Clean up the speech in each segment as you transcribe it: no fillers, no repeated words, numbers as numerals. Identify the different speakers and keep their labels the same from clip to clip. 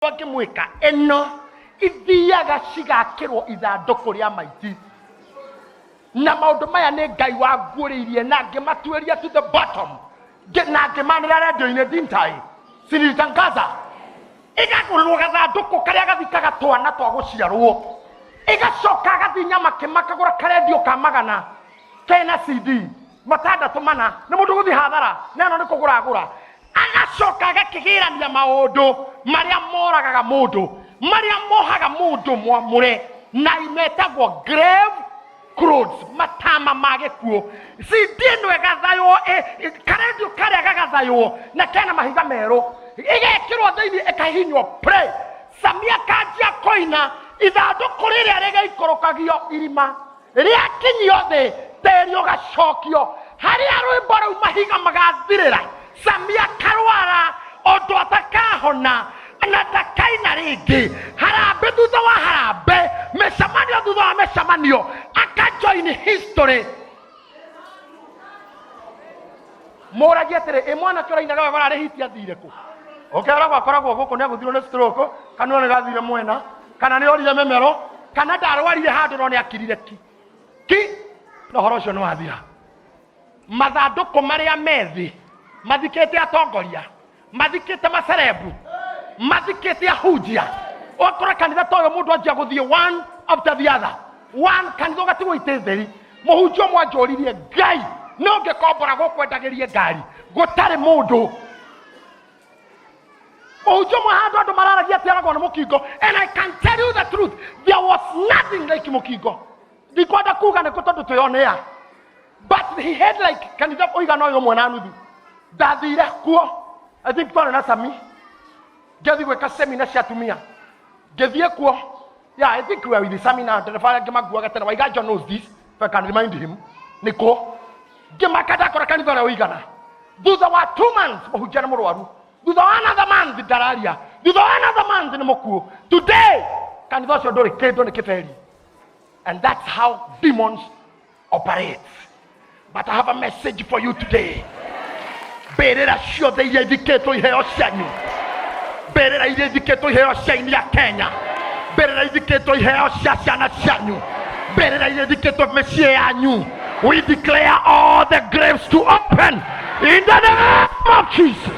Speaker 1: Angĩmwĩka ĩno ithiaga cigakĩrwo ithandũkũ rĩa maiti. Na maũndũ maya nĩ Ngai wanguũrĩirie na ngĩmatuĩria to the bottom. Na ngĩmanĩra redio-inĩ, didn't I? Si nilitangaza. Ĩgagũrĩrwo gathandũkũ karĩa gathikaga twana twa gũciarwo. Ĩgacoka agathiĩ Nyamakĩma akagũra karendio ka magana kena CD matandatũ mana. Nĩ mũndũ gũthiĩ hathara, na ĩno nĩ kũgũra agũra. Agacoka agakĩgĩrania maũndũ marĩa moragaga mũndũ, marĩa mohaga mũndũ mwamũre, na metagwo grave clothes, matama ma gĩkuũ. CD ĩno ĩgathaywo, karendio karĩa gagathaywo na kena mahiga merũ, ĩgekĩrwo thĩinĩ, ĩkahihinywo play. Samia akanjia kũina, ithandũkũ rĩrĩa rĩgĩikũrũkagio irima rĩakinyio thĩ, tĩri ũgacokio harĩa rwĩmbo rũu mahiga magathirĩra. Samia akarwara ũndũ atakahona na ndakaina rĩngĩ. Harambĩ thutha wa harambĩ, mĩcemanio thutha wa mĩcemanio, akajoin history. Mũragia atĩrĩ, ĩ mwanake ũrainaga wega ũrarĩ hiti athire kũ? Ũkeragwo akoragwo gũkũ nĩ agũthirwo nĩ stroke, kanua nĩ gathire mwena, kana nĩ orire mĩmero, kana ndarwarire handũ no nĩ akirire ki ki, na ũhoro ũcio nĩ wathira. Mathandũkũ marĩa me thĩ mathikĩte atongoria, mathikĩte macerebu, mathikĩte ahunjia. Ũgakora kanitha ta ũyũ mũndũ anjia gũthiĩ one after the other one, kanitha ũgatigwo itĩ theri. Mũhunjia ũmwe anjũririe, Ngai no ngĩkombora gũkũ endagĩrie ngari gũtarĩ mũndũ. Mũhunjia ũmwe handũ andũ mararagia atĩ aragwo nĩ mũkingo, and I can tell you the truth, there was nothing like mũkingo. Ndikwenda kuga nĩkũ tondũ twĩonea, but he had like kanitha ũigana ũyũ ũmwe na nuthu. Ndathire kuo, I think twarĩ na Sami, ngĩthiĩ gwĩka semina cia atumia, ngĩthiĩ kuo. Yeah, I think we are with Sami na ndereba arĩa ngĩmakuaga tene. Waiganjo knows this, if I can remind him. Nĩkũ ngĩmaka ndakora kanitha ũrĩa ũigana. Thutha wa 2 months mũhunjia nĩ mũrwaru, thutha wa another month ndararia, thutha wa another month nĩ mũkuũ. Today kanitha ũcio ndũrĩ kĩndũ, nĩ kĩberi. And that's how demons operate. But I have a message for you today. Mbĩrĩra ciothe iria ithikĩtwo iheo cianyu, mbĩrĩra iria ithikĩtwo iheo cia aini a Kenya, mbĩrĩra ithikĩtwo iheo cia ciana cianyu, mbĩrĩra iria ithikĩtwo mĩciĩ yanyu, we declare all the graves to open in the name of Jesus.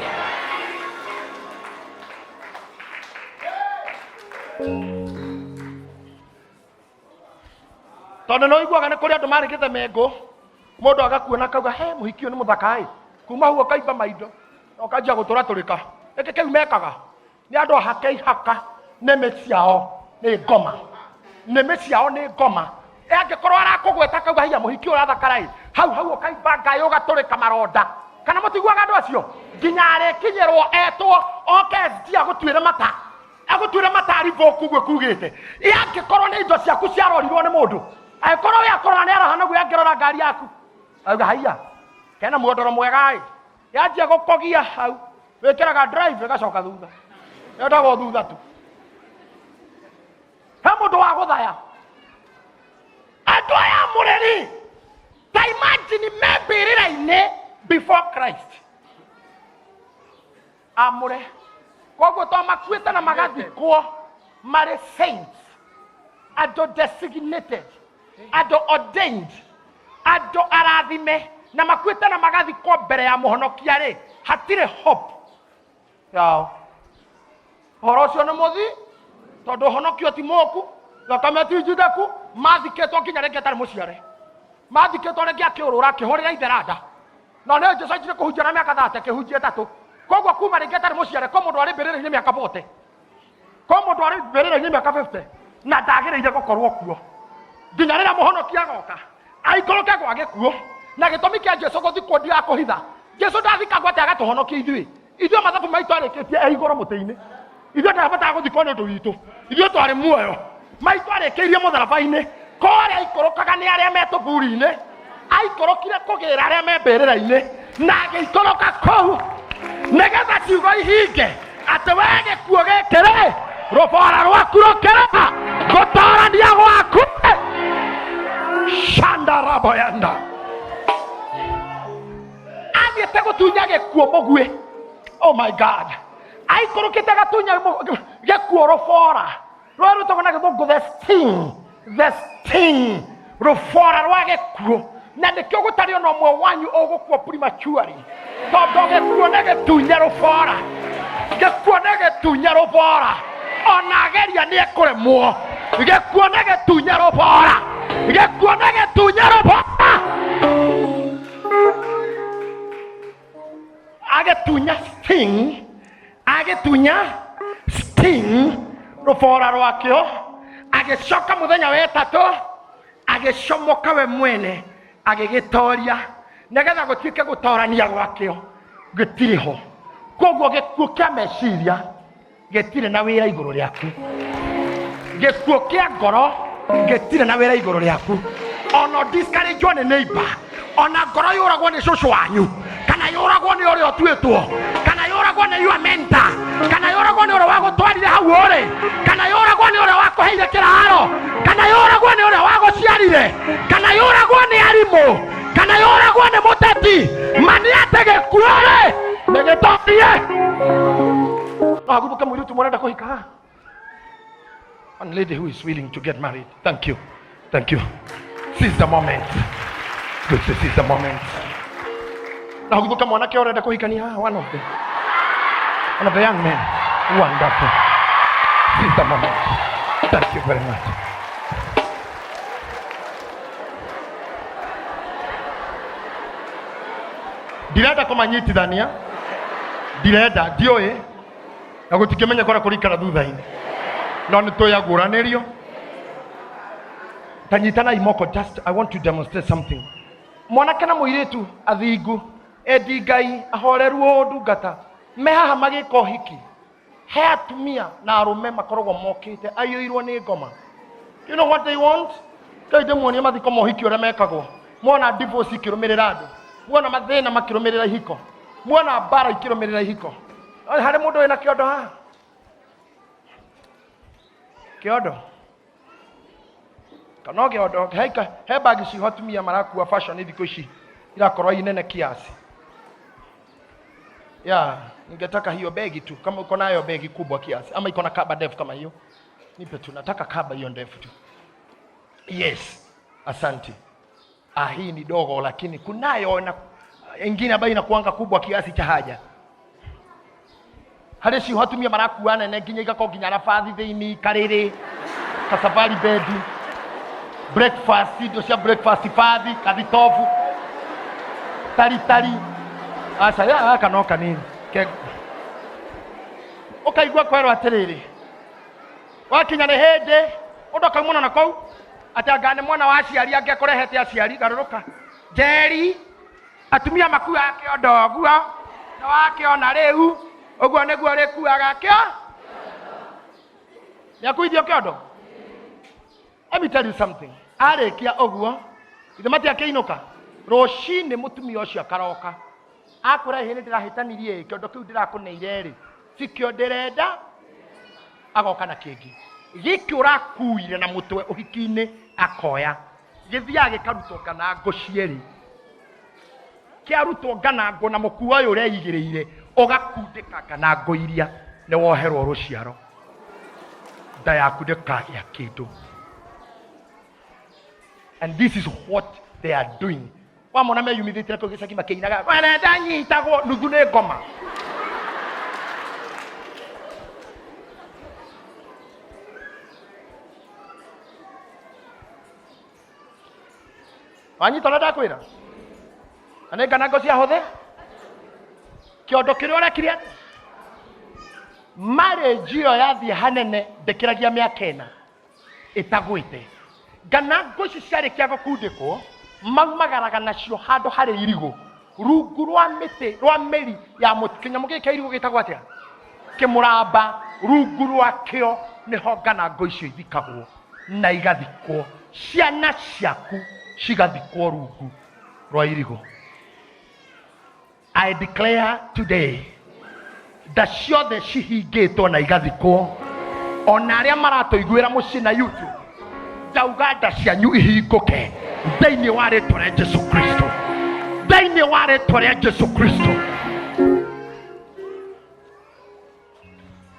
Speaker 1: Tondũ nĩ ũiguaga nĩ kũrĩ andũ marĩkĩte mengũ, mũndũ agakuona akauga, he mũhiki ũyũ nĩ mũthaka ĩ, kuma hau ũkaimba maindo na ũkanjia gũtũratũrĩka. Gĩkĩ kĩu mekaga nĩ andũ ahake ihaka, nĩmĩ ciao nĩ ngoma, nĩmĩ ciao nĩ ngoma. Ĩ angĩkorwo arakũgweta akauga, hiya mũhiki ũyũ ũrathakara ĩ, hau hau ũkaimba ngaĩ ũgatũrĩka maronda. Kana mũtiguaga andũ acio nginya arĩkinyĩrwo etwo oke SG agũtuĩre mata, agũtuĩre matari boku ũguo kugĩte. Ĩ angĩkorwo nĩ indo ciaku ciarorirwo nĩ mũndũ, angĩkorwo we akorora nĩ aroha naguo, angĩrora ngari yaku auga haiya kena muondoro mwega ĩ, yanjia gũkũgia hau wĩkĩraga drive ĩgacoka thutha, yendagwo thutha tu. He mũndũ wa gũthaya andũ aya mũrĩri, ta imagine me mbĩrĩra-inĩ before Christ amũre. Koguo to makuĩte na magathikwo marĩ saints, andũ designated, andũ ordained, andũ arathime, na makuĩte na magathikwo mbere ya mũhonokia rĩ, hatirĩ hope yao. Ũhoro ũcio nĩ mũthi, tondũ ũhonokio ti mũku, thakame ti njithaku. Mathikĩtwo nginya rĩngĩ atarĩ mũciare, mathikĩtwo rĩngĩ akĩũrũra akĩhũrĩra itheranda. Na nĩ Jesu anjire kũhunjia na mĩaka 30, akĩhunjia ĩtatũ. Koguo kuma rĩngĩ atarĩ mũciare, ko mũndũ arĩ mbĩrĩra-inĩ mĩaka 40, ko mũndũ arĩ mbĩrĩra-inĩ mĩaka 50, na ndagĩrĩire gũkorwo kuo nginya rĩrĩa mũhonokia agoka aikũrũke gwa gĩkuũ. Na gĩtũmi kĩa Jesu gũthikwo ndigakũhitha, Jesu ndathikagwo atĩ agatũhonokia ithuĩ. Ithuĩ mathabu maitũ arĩkĩtie e igũrũ mũtĩ-inĩ, ithuĩ ndabatara gũthikwo nĩ ũndũ witũ, ithuĩ twarĩ muoyo maitũ arĩkĩirie mũtharaba-inĩ. Ko arĩa aikũrũkaga nĩ arĩa me tũburi-inĩ, aikũrũkire kũgĩra arĩa me mbĩrĩra-inĩ, na agĩikũrũka kũu nĩgetha ciugo ihinge atĩ we gĩkuũ gĩkĩ rĩ, rũbora rwaku rũkĩra gũtorania gwaku shandaraboyanda. Athiĩte gũtunya gĩkuũ mũguĩ. Oh my God. Aikũrũkĩte gatunya gĩkuũ rũbora rũrĩa rwĩtagwo na gĩthũngũ the sting, the sting, rũbora rwa gĩkuũ. Na nĩkĩo gũtarĩ ona ũmwe wanyu ũgũkua prematurely, tondũ gĩkuũ nĩ gĩtunye rũbora, gĩkuũ nĩ gĩtunye rũbora, ona ageria nĩ ekũremwo. Gĩkuũ nĩ gĩtunye rũbora, gĩkuũ nĩ gĩtunye rũbora. Agĩtunya sting, agĩtunya sting rũbora rwakĩo, agĩcoka mũthenya wa ĩtatũ agĩcomoka we mwene agĩgĩtoria, nĩgetha gũtuĩke gũtorania gwakĩo gĩtirĩ ho. Koguo gĩkuũ kĩa meciria gĩtirĩ na wĩra igũrũ rĩaku, gĩkuũ kĩa ngoro gĩtirĩ na wĩra igũrũ rĩaku. Ona discourage nĩ neighbor, ona ngoro yũragwo nĩ cũcũ wanyu, kana yũragwo nĩ ũrĩa ũtuĩtwo, kana yũragwo nĩ your mentor, kana yũragwo nĩ ũrĩa wagũtwarire hau ũrĩ, kana yũragwo nĩ ũrĩa wakũheire kĩraro, kana yũragwo nĩ ũrĩa wagũciarire, kana yũragwo nĩ arimũ, kana yũragwo nĩ mũteti. Ma nĩ atĩ gĩkuũ rĩ nĩ gĩtorie. No hagũthũke mũirĩtu mũrenda kũhika haha. One lady who is willing to get married. Thank you. Thank you. Seize the moment. Good, seize the moment. Na hagũthũke mwanake ũrenda kũhikania haha. One of the young men. Wonderful. Seize the moment. Thank you very much. Ndirenda kũmanyitithania, ndirenda, ndiũĩ na gũtikĩmenya kũrĩa kũrikara thutha-inĩ, no nĩ tũyagũranĩrio. Ta nyitanai moko. Just I want to demonstrate something. Mwanake na mũirĩtu athingu, endi Ngai, ahoreru, ũũ ndungata me haha magĩka ũhiki. He atumia na arũme makoragwo mokĩte aiyũirwo nĩ ngoma. You know what they want? Ngai ndĩmuonie mathiko ma ũhiki ũrĩa mekagwo. Muona divorce ikĩrũmĩrĩra andũ, muona mathĩna makĩrũmĩrĩra ihiko, muona mbara ikĩrũmĩrĩra ihiko. Oi, harĩ mũndũ wĩna kĩondo haha? Kĩondo kana kĩondo? He bagi ciho atumia marakua fashion thikũ ici irakorwo i nene kiasi ya ningetaka hiyo begi tu, kama uko nayo begi kubwa kiasi ama iko na kaba ndefu kama hiyo, nipe tu. Nataka kaba hiyo ndefu tu. Yes, asante. Ah, hii ni dogo, lakini kunayo na ingine ambayo inakuanga kubwa kiasi cha haja. Harĩ ciho atumia marakua nene nginya igakorwo nginya rabathi thĩinĩ, karĩrĩ kasafari bedi, breakfast, indo cia breakfast, bathi kathitobu, taritari. Aca ya gaka no kanini. Ũkaigua kwerwo atĩrĩrĩ, wakinya nĩ hĩndĩ ũndũ akaumana na kũu atĩ anga nĩ mwana wa aciari angĩakũrehete aciari. Garũrũka njeri, atumia makuaga kĩondo ũguo nĩ wakĩona rĩu, ũguo nĩguo rĩkuaga kĩo nĩakuithio kĩondo. Let me tell you something. Arĩkia ũguo ithe matiakĩinũka rũcinĩ, mũtumia ũcio akaroka akwĩra, "Ĩhĩ, nĩ ndĩrahĩtanirie ĩ, kĩondo kĩu ndĩrakũneire rĩ tikĩo ndĩrenda." Agoka na kĩngĩ gĩkĩ ũrakuire na mũtwe ũhiki-inĩ, akoya gĩthiaga gĩkarutwo nganango cierĩ. Kĩarutwo nganango na mũkuo ũyũ ũreigĩrĩire ũgakundĩka nganango iria nĩ woherwo rũciaro, nda yaku ndĩkagĩa kĩndũ. And this is what they are doing. Wamona meyumithĩtie kũu gĩcagi makĩinaga marenda nyitagwo nuthu nĩ ngoma. Wanyita ũrĩa ndakwĩra? Na nĩ nganango cia hũthĩ kĩondo kĩrĩa ũrekire atĩa? Marriage ĩyo yathiĩ hanene ndĩkĩragia mĩaka 4 ĩtagwĩte. Nganango ici ciarĩkia gũkundĩkwo, maumagaraga nacio handũ harĩ irigũ rungu rwa mĩtĩ, rwa mĩri ya mũtĩ. Kĩnyamũ gĩkĩ kĩa irigũ gĩtagwo atĩa? Kĩmũramba. Rungu rwakĩo nĩho nganango icio ithikagwo na igathikwo. Ciana ciaku cigathikwo rungu rwa irigũ. I declare today, nda ciothe cihingĩtwo na igathikwo, ona arĩa maratũiguĩra mũciĩ na YouTube, ndauga nda cianyu ihingũke thĩinĩ wa rĩtwa rĩa Jesu Kristo, thĩinĩ wa rĩtwa rĩa Jesu Kristo.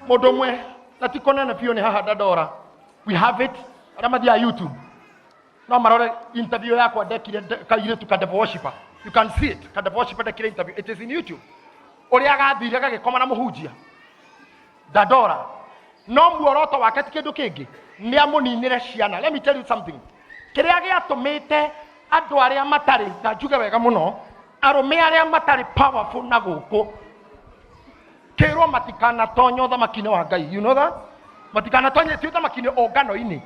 Speaker 1: Mũndũ ũmwe na ti kũnene biũ nĩ haha Dandora. We have it. Arĩa mathiaga YouTube no marore interview yakwa ndekire kairĩtu ka devil worshiper. You can see it. Ka devil worshiper ndekire interview. It is in YouTube. Ũrĩa gathire gagĩkoma na mũhunjia Dandora. No muoroto wake ti kĩndũ kĩngĩ, nĩ amũninĩre ciana. Let me tell you something. Kĩrĩa gĩatũmĩte andũ arĩa matarĩ, na njuge wega mũno, arũme arĩa matarĩ powerful na gũkũ kĩrwo matikanatonye ũthamaki-inĩ wa Ngai. You know that? Matikanatonye ti ũthamaki-inĩ, ũngano-inĩ,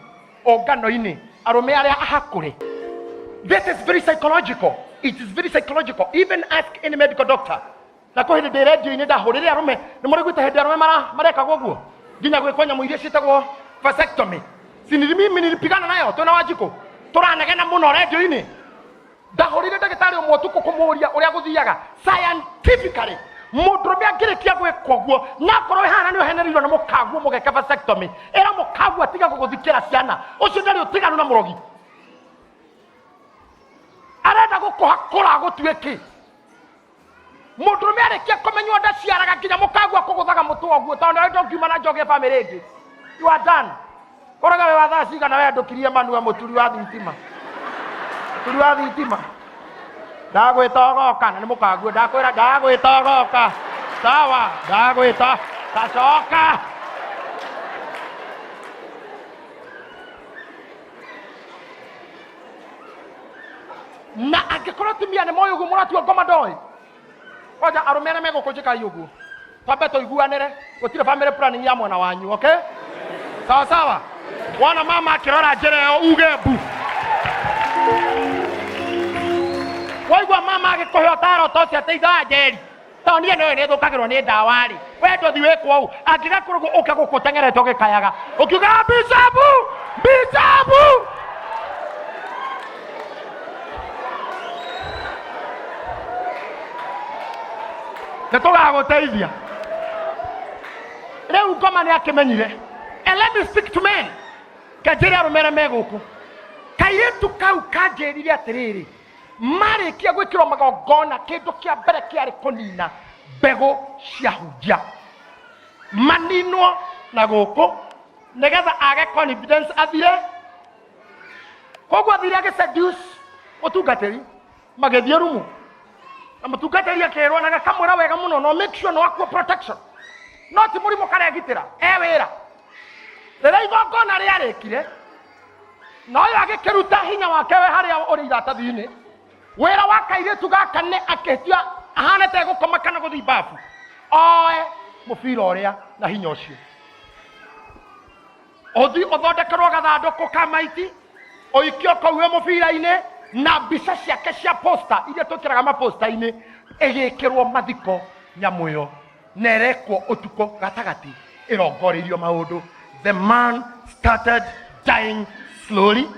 Speaker 1: ũngano-inĩ, arũme arĩa ahakũre. This is very psychological. It is very psychological. Even ask any medical doctor. Na kwĩ hĩndĩ ndĩ redio-inĩ ndahũrĩre arũme, nĩ mũrĩguĩte hĩndĩ arũme marekagwo ũguo nginya gwĩkwo nyamũ iria ciĩtagwo vasectomy. Si ni mimi nilipigana nayo twĩna Wanjikũ, tũranegena mũno redio-inĩ. Ndahũrĩire ndagĩtarĩ ũmwe ũtukũ kũmũria ũrĩa gũthiaga scientifically. Mũndũrũme angĩrĩkia gwĩkwo ũguo, na akorwo wĩ haha nĩ ũhenereirwo nĩ mũkaguo mũgeke vasectomy, ĩra mũkaguo atige gũgũthikĩra ciana. Ũcio ndarĩ ũtiganu na mũrogi, arenda gũkũhakũra gũtue kĩ. Mũndũrũme arĩkia kũmenywo ndaciaraga nginya mũkagua kũgũthaga mũtwe ũguo, tondũ nawe ndũngiuma na njoge bamĩrĩ ĩngĩ. You are done. Ũraga wĩ wa thaa cigana we ndũkirie manua mũturi wa thitima. Mũturi wa thitima. Ndagwĩta ũgoka na nĩ mũkaguo, ndakwĩra ndagwĩta ũgoka. Sawa, ndagwĩta. Tacoka. Na angĩkorwo atumia nĩ moĩ ũguo mũratua ngoma ndoĩ. Kwanja arũme arĩa megũkũ njĩkai ũguo. Twambe tũiguanĩre, gũtirĩ family planning ya mwena wanyu, okay? Sawa sawa. Wona mama akĩrora njĩra ĩyo uge mbu. Waigua mama agĩkũhe ũtaro ta ũcio atĩ ithaa njeri. Tondũ niĩ nĩũĩ nĩthũkagĩrwo nĩ ndawa rĩ. We ndũthi wĩkwo ũũ. Angĩgakũrũgwo ũke gũkũ ũteng'erete ũgĩkayaga. Ũkiugaga bicabu! Bicabu! Nĩ tũgagũteithia. Rĩu ngoma nĩ akĩmenyire. And let me speak to men. Kanjĩre arũme arĩa me gũkũ. Kairĩtu kau kanjĩrire atĩrĩrĩ, marĩkia gwĩkĩrwo magongona, kĩndũ kĩa mbere kĩarĩ kũnina mbegũ cia hunjia, maninwo na gũkũ nĩgetha age confidence athire. Koguo athire agĩseduce mũtungatĩri, magĩthiĩ rumu na mũtungatĩri akĩrwo na gakamwĩra wega mũno, no make sure no akua protection, no ti mũrimũ karegitĩra e wĩra. Rĩrĩa igongona rĩarĩkire, na ũyũ agĩkĩruta hinya wake we harĩa ũrĩ iratathi-inĩ, wĩra wa kairĩtu gaka nĩ akĩtua ahana ta egũkoma kana gũthiĩ babu, oe mũbira ũrĩa na hinya ũcio ũthi ũthondekerwo gathandũkũ ka maiti, ũikio kũu wĩ mũbira-inĩ, na mbica ciake cia posta iria twĩkĩraga maposta-inĩ ĩgĩkĩrwo mathiko nyamũ ĩyo, na ĩrekwo ũtukũ gatagatĩ ĩrongoreirio maũndũ. The man started dying slowly.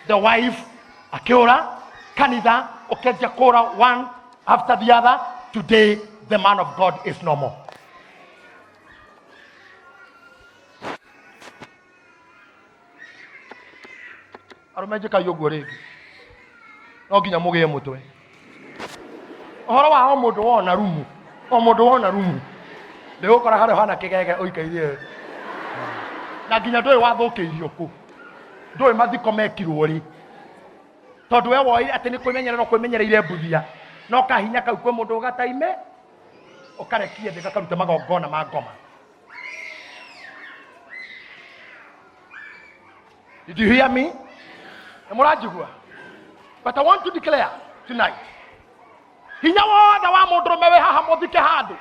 Speaker 1: The wife akĩũra kanitha, ũkĩanjia kũra one after the other. Today the man of God is no more. Arũme njĩkai ũguo rĩngĩ, no nginya mũgĩe mũtwe ũhoro wa o mũndũ wona rumu, o mũndũ wona rumu ndĩgũkora harĩa hana kĩgege ũikaire, na nginya ndũĩ wathũkĩirio kũ, ndũĩ mathiko mekirwo rĩ, tondũ we woire atĩ nĩ kwĩmenyerera ũkwĩmenyereire mbuthia, no kahinya kau kwĩ mũndũ ũgataime ũkarekie thĩ gakaruta magongona ma ngoma. Did you hear me? Nĩ mũranjigua? But I want to declare tonight, hinya wothe wa mũndũrũme wĩ haha mũthike handũ,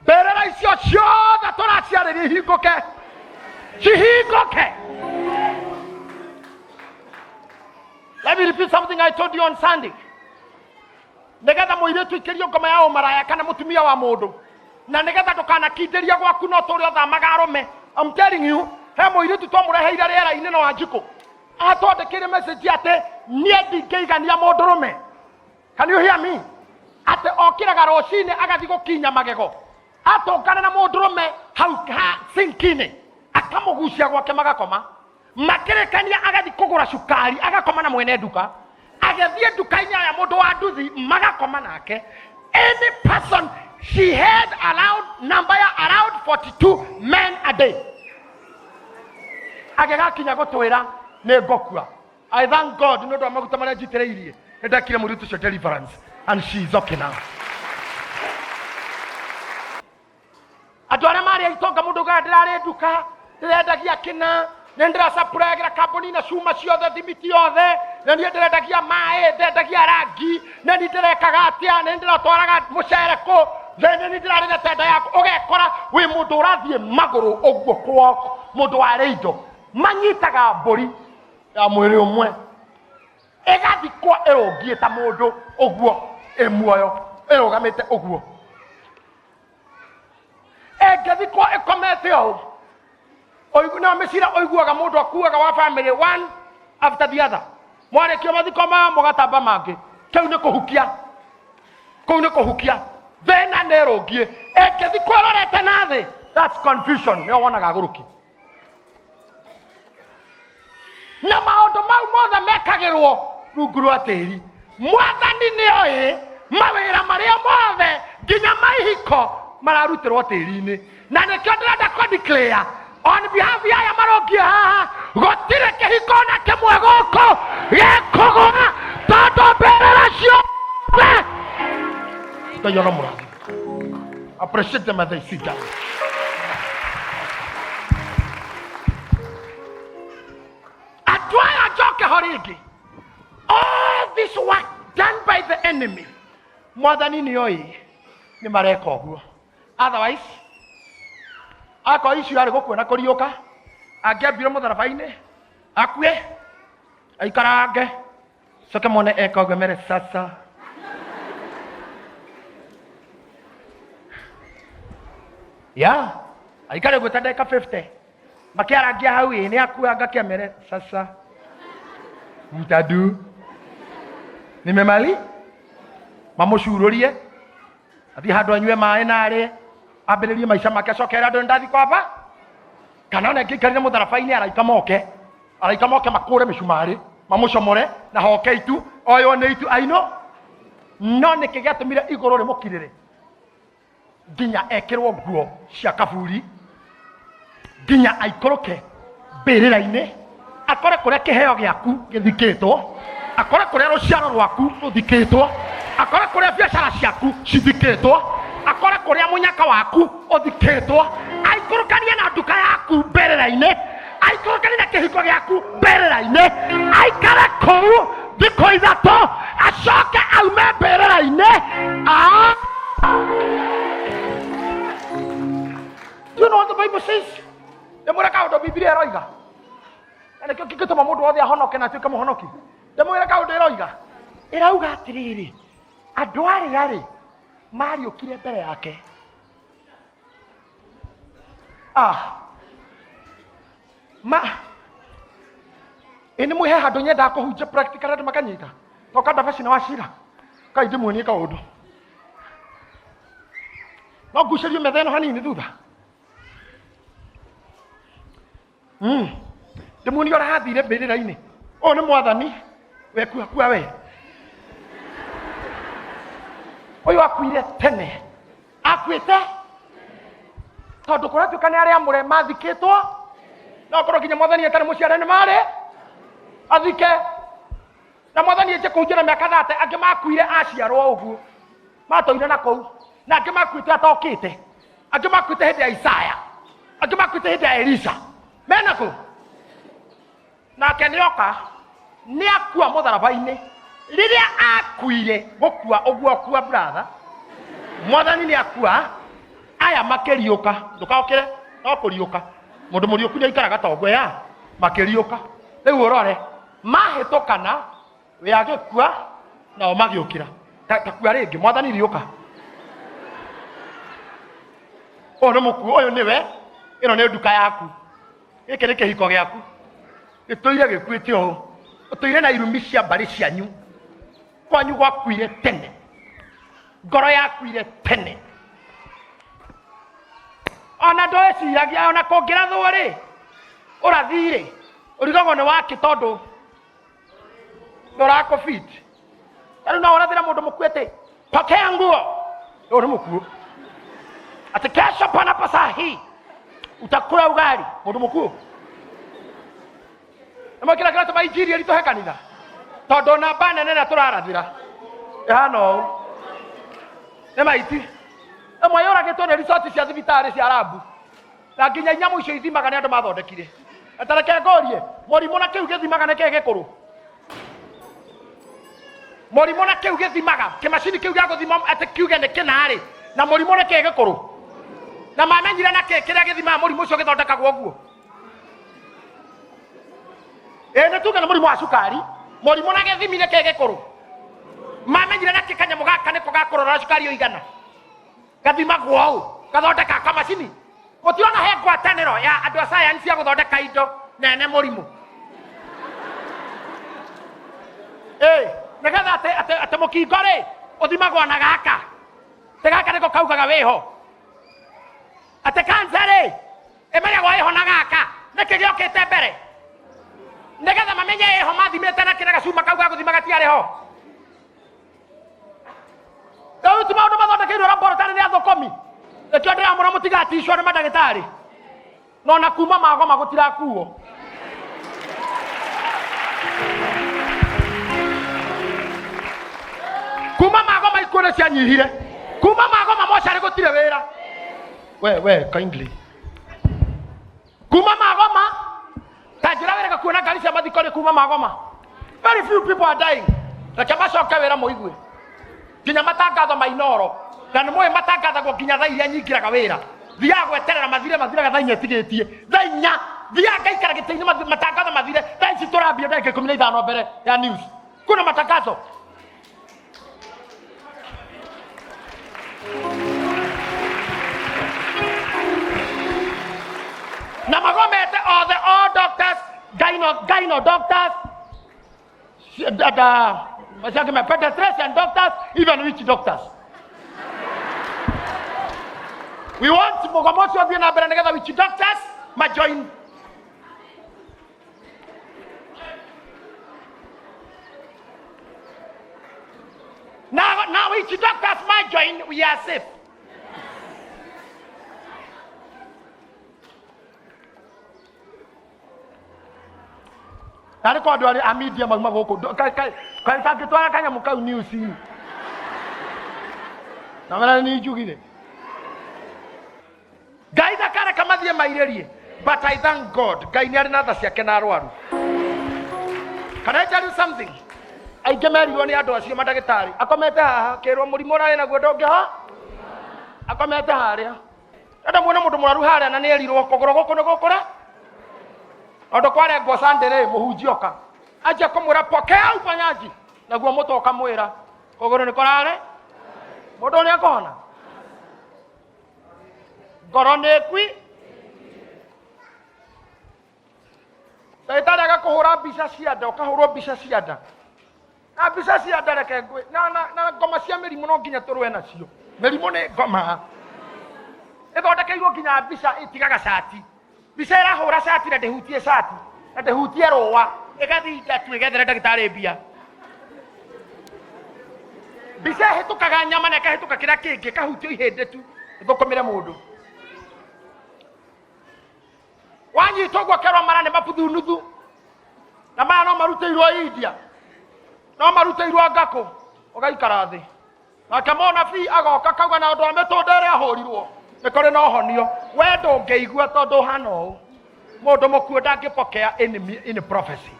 Speaker 1: mbĩrĩra icio ciothe tũraciarĩria ihingũke, cihingũke. Let me repeat something I told you on Sunday. Nĩgetha mũirĩtu ikĩrio ngoma ya ũmaraya kana mũtumia wa mũndũ, na nĩgetha ndũkanakindĩrie gwaku no tũrĩ ũthamaga arũme. I'm telling you, he mũirĩtu twamũreheire rĩera-inĩ na Wanjikũ atwandĩkĩire message atĩ niĩ ndingĩigania mũndũrũme. Can you hear me? Atĩ okĩraga rũcinĩ agathiĩ gũkinya magego, atũngana na mũndũrũme hau ha sinki-inĩ, akamũgucia gwake magakoma, makĩrĩkania agathiĩ kũgũra cukari agakoma na mwene nduka, agĩthiĩ nduka-inĩ ya mũndũ wa nduthi magakoma nake. Any person She had around number ya around 42 men a day. Agĩgakinya gũtwĩra nĩ ngũkua. I thank God nĩ ũndũ wa maguta marĩa njitĩrĩirie. Nĩ ndekire mũirĩtu ũcio deliverance and she is okay now. Andũ arĩa marĩ aitonga mũndũ ugaga ndĩrarĩ nduka, ndĩrendagia kĩna, nĩ ndĩracapuragĩra kambuni na cuma ciothe, thimiti yothe, na niĩ ndĩrendagia maĩ, ndendagia rangi, na niĩ ndĩrekaga atĩa, nĩ ndĩratwaraga mũcere kũ, na nĩ niĩ ndĩrarĩ na tenda yaku. Ũgekora wĩ mũndũ ũrathiĩ magũrũ ũguo kwao, mũndũ warĩ indo. Manyitaga mbũri ya mwĩrĩ ũmwe ĩgathikwo ĩrũngiĩ ta mũndũ ũguo, ĩ muoyo ĩrũgamĩte ũguo. Ĩngĩthikwo ĩkomete ũũ, no mĩcira ũiguaga mũndũ akuaga wa family one after the other. Mwarĩkia mathiko maya mũgatamba mangĩ. Kĩu nĩ kũhukia, kũu nĩ kũhukia. Thĩna nĩ ĩrũngiĩ, ĩngĩthikwo ĩrorete na thĩ, that's confusion. Nĩyo wonaga agũrũki. Na maũndũ mau mothe mekagĩrwo rungu rwa tĩri. Mwathani nĩoĩ mawĩra marĩa mothe nginya maihiko mararutĩrwo tĩri-inĩ, na nĩkĩo ndĩrenda kũ declare on behalf ya aya marũngiĩ haha, gũtirĩ kĩhiko na kĩmwe gũkũ gĩkũgũa, tondũ mbĩrĩra ciothe Ngai aramũrathima. Appreciate them as they sit down. Andũ aya njoke ho rĩngĩ. All this work done by the enemy, Mwathani nĩoĩ nĩ mareka ũguo. Otherwise, akorwo icio arĩ gũkua na kũriũka, angĩambire mũtharaba-inĩ, akue, aikarange, coke mone eka ũguo mere sasa. Ya, aikare ũguo ta ndagĩka 50. Makĩarangia hau ĩ, nĩ akua ngakĩamere sasa. Mtadu. Nimemali? Mamũcurũrie. Athiĩ handũ anyue maĩ na arĩe. Ambĩrĩrie maica make, acoke ere andũ nĩ ndathiĩ kwamba. Kana ona ĩngĩikarire mũtharaba-inĩ araika moke. Araika moke makũre mĩcumarĩ, mamũcomore na hoke itu, oywo nĩ itu aino. No nĩkĩ gĩatũmire igũrũ rĩmũkirĩre? Nginya ekĩrwo nguo cia kaburi, nginya aikũrũke mbĩrĩra-inĩ, akore kũrĩa kĩheo gĩaku gĩthikĩtwo, akore kũrĩa rũciaro rwaku rũthikĩtwo, akore kũrĩa biacara ciaku cithikĩtwo, akore kũrĩa mũnyaka waku ũthikĩtwo, aikũrũkanie na nduka yaku mbĩrĩra-inĩ, aikũrũkanie na kĩhiko gĩaku mbĩrĩra-inĩ, aikare kũu thikũ ithatũ, acoke aume mbĩrĩra-inĩ. Do you know what the Bible says? Ndĩmwĩre kaũndũ Bibilia ĩroiga. Na nĩkĩo kĩngĩtũma mũndũ wothe ahonoke na atuĩke mũhonoki. Ndĩmwĩre kaũndũ ĩroiga. Ĩrauga atĩrĩrĩ, andũ arĩa rĩ mariũkire mbere yake. Ma ĩ nĩ mwĩhe handũ nyendaga kũhunjia practical andũ makanyita. Toka ndabaci na wacira. Kai ndĩmuonie kaũndũ. No ngucĩrie metha ĩno hanini thutha. Ndĩmuonie ũrĩa hathire mbĩrĩra-inĩ. Ũyũ nĩ mwathani, we kua kua we. Ũyũ akuire tene. Akuĩte tondũ kũratuĩka nĩ arĩa amũre mathikĩtwo, no korwo nginya mwathani atarĩ mũciare nĩ marĩ athike. Na mwathani enje kũhunjia na mĩaka thate, angĩ makuire aciarwo ũguo, matũire na kũu, na angĩ makuĩte atokĩte, angĩ makuĩte hĩndĩ ya Isaya, angĩ makuĩte hĩndĩ ya Elisha, mena kũ? Nake nĩoka, nĩakua mũtharaba-inĩ. Rĩrĩa akuire, gũkua ũguo akua brother, mwathani nĩakua, aya makĩriũka, ndũkaũkĩre, no kũriũka. Mũndũ mũriũku nĩaikaraga ta ũguo, ya, makĩriũka. Rĩu ũrore, mahĩtũkana, we agĩkua, nao magĩũkĩra. Ta kua rĩngĩ, mwathani riũka. Ũyũ nĩ mũkuũ, ũyũ nĩwe, ĩno nĩ nduka yaku. Gĩkĩ nĩ kĩhiko gĩaku. Gĩtũire gĩkuĩte ũũ. Ũtũire na irumi cia mbarĩ cianyu. Kwanyu gwakuire tene. Ngoro yakuire tene. Ona ndwĩciragia ona kũngĩrathwo rĩ, ũrathi rĩ, ũrigagwo nĩ wakĩ tondũ ndũrakũbit. Ta rĩu no ũrathĩre mũndũ mũkuĩte, pokea nguo. Ũyũ nĩ mũkuũ. Atĩ kesho panapo saa hii utakula ugali. Mũndũ mũkuũ nĩmwe kĩrĩa kĩratũma injiri ĩritũhe kanitha, tondũ namba nene ĩrĩa tũrarathĩra ĩhana ũũ nĩ maiti. Ĩmwe yũragĩtwo nĩ ricoti cia thibitarĩ cia rambu, na nginya inyamũ icio ithimaga nĩ andũ mathondekire. Na ta reke ngũrie, mũrimũ na kĩu gĩthimaga nĩ kĩĩ gĩkũrũ? Mũrimũ na kĩu gĩthimaga, kĩmacini kĩu gĩa gũthima atĩ kiuge nĩ kĩna-rĩ, na mũrimũ nĩ kĩĩ gĩkũrũ? Na mamenyire na kĩ kĩrĩa gĩthimaga mũrimũ ũcio gĩthondekagwo ũguo? Ĩ nĩ tuge nĩ mũrimũ wa cukari, mũrimũ na gĩthimi nĩ kĩĩ gĩkũrũ? Mamenyire na kĩ kanyamũ gaka nĩko gakũrora cukari ũigana? Gathimagwo ũũ, gathondeka kamacini. Gũtirona he ngwatanĩro ya andũ a sayansi ya gũthondeka indo nene mũrimũ. Ĩ nĩgetha atĩ atĩ atĩ mũkingo rĩ ũthimagwo na gaka, atĩ gaka nĩko kaugaga wĩho, atĩ kansa rĩ ĩmenyagwo ĩho na gaka. Nĩkĩ gĩokĩte mbere nĩgetha mamenye ĩho? Mathimĩte na kĩrĩa gacuma kau ga gũthima gatiarĩ ho. Rĩu ti maũndũ mathondekeirwo laboratory nĩ athũkũmi. Nĩkĩo ndĩramũra mũtigaticwo nĩ mandagĩtarĩ, no na kuma magoma gũtirakuo. Kuma magoma ikuũ nĩ cianyihire, kuma magoma mocarĩ gũtirĩ wĩra. We kindly, kuma magoma ta njĩra wĩrega kuona ngari cia mathiko nĩ kuma magoma. Very few people are dying. Reke macoke wĩra mũigue nginya matangatho ma Inoro, na nĩ mũĩ matangathagwo nginya thaa iria nyingĩraga wĩra. Thiaga gweterera mathire, mathiraga thaa 4 ĩtigĩtie thaa 4. Thiaga ngaikara gĩtĩ-inĩ matangatho mathire. Thaa ici tũrambia ndagĩka 15 mbere ya news kuna matangazo. Na magomete othe, all doctors, gyno doctors, the pediatrician doctors, even witch doctors. We want mũgomo ũcio ũthiĩ na mbere nĩgetha witch doctors majoin. Now witch doctors might join, we are safe. Narĩ kwa andũ arĩa a media mauma gũkũ, kaĩ kangĩtwara kanyamũ kau news na wena nĩ njugire Ngai ndakareka mathiĩ mairĩrie. But I thank God, Ngai nĩ arĩ na tha ciake na arwaru. Can I tell you something? Aingĩ merirwo nĩ andũ acio mandagĩtarĩ, akomete haha kĩrwo mũrimũ ũrarĩ naguo ndũngĩho, akomete harĩa. Enda muone mũndũ mũrwaru harĩa na nĩ erirwo kũgũrũ gũkũ nĩ gũkũra tondũ kwarengwo Sunday rĩ, mũhunjia oka anjia kũmwĩra pokea uponyaji, naguo mũtwe ũkamwĩra kũgũrũ nĩ kũrare, mũndũ ũrĩa akũhona ngoro nĩ ĩkui. Ndagĩtarĩ agakũhũra mbica cia nda, ũkahũrwo mbica cia nda na mbica cia nda. Reke ngwĩ na ngoma cia mĩrimũ no nginya tũrũe nacio. Mĩrimũ nĩ ngoma ĩthondekeirwo nginya mbica ĩtigaga cati, mbica ĩrahũra cati na ndĩhutie cati na ndĩhutie rũa, ĩgathinda tu ĩgethere ndagĩtarĩ mbia. Mbica ĩhĩtũkaga nyama na ĩkahĩtũka kĩrĩa kĩngĩ, ĩkahutio ihĩndĩ tu ĩthũkũmĩre mũndũ. Wanyitwo ũguo kerwo mara nĩ mabuthu nuthu, na maya no marutĩirwo India, no marutĩirwo ngakũ, ũgaikara thĩ. Nake mũnabii agoka kauga na ũndũ wa mĩtũnda ĩrĩa ahũrirwo nĩ kũrĩ na ũhonio. We ndũngĩigua tondũ ũhana ũũ. Mũndũ mũkuũ ndangĩpokea any prophecy.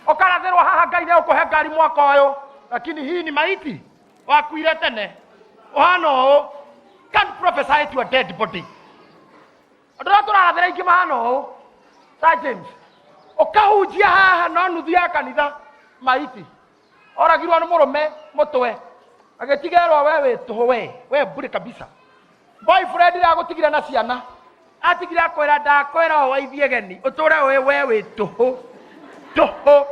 Speaker 1: Ũkarathĩrwo haha Ngai nĩ ũkũhe ngari mwaka ũyũ, lakini hii ni maiti wakuire tene, ũhana ũũ. Can't prophesy to a dead body. Andũ arĩa tũrarathĩra aingĩ mahana ũũ. Sir James, ũkahunjia haha no nuthu ya kanitha maiti. Oragirwo nĩ mũrũme mũtwe, agĩtigerwo we wĩ tũhũ, we mbũrĩ kabisa. Boyfriend ĩragũtigire na ciana, atigire akwĩra ndakwĩra ũũ waithie geni ũtũre ũĩ we wĩ tũhũ tũhũ,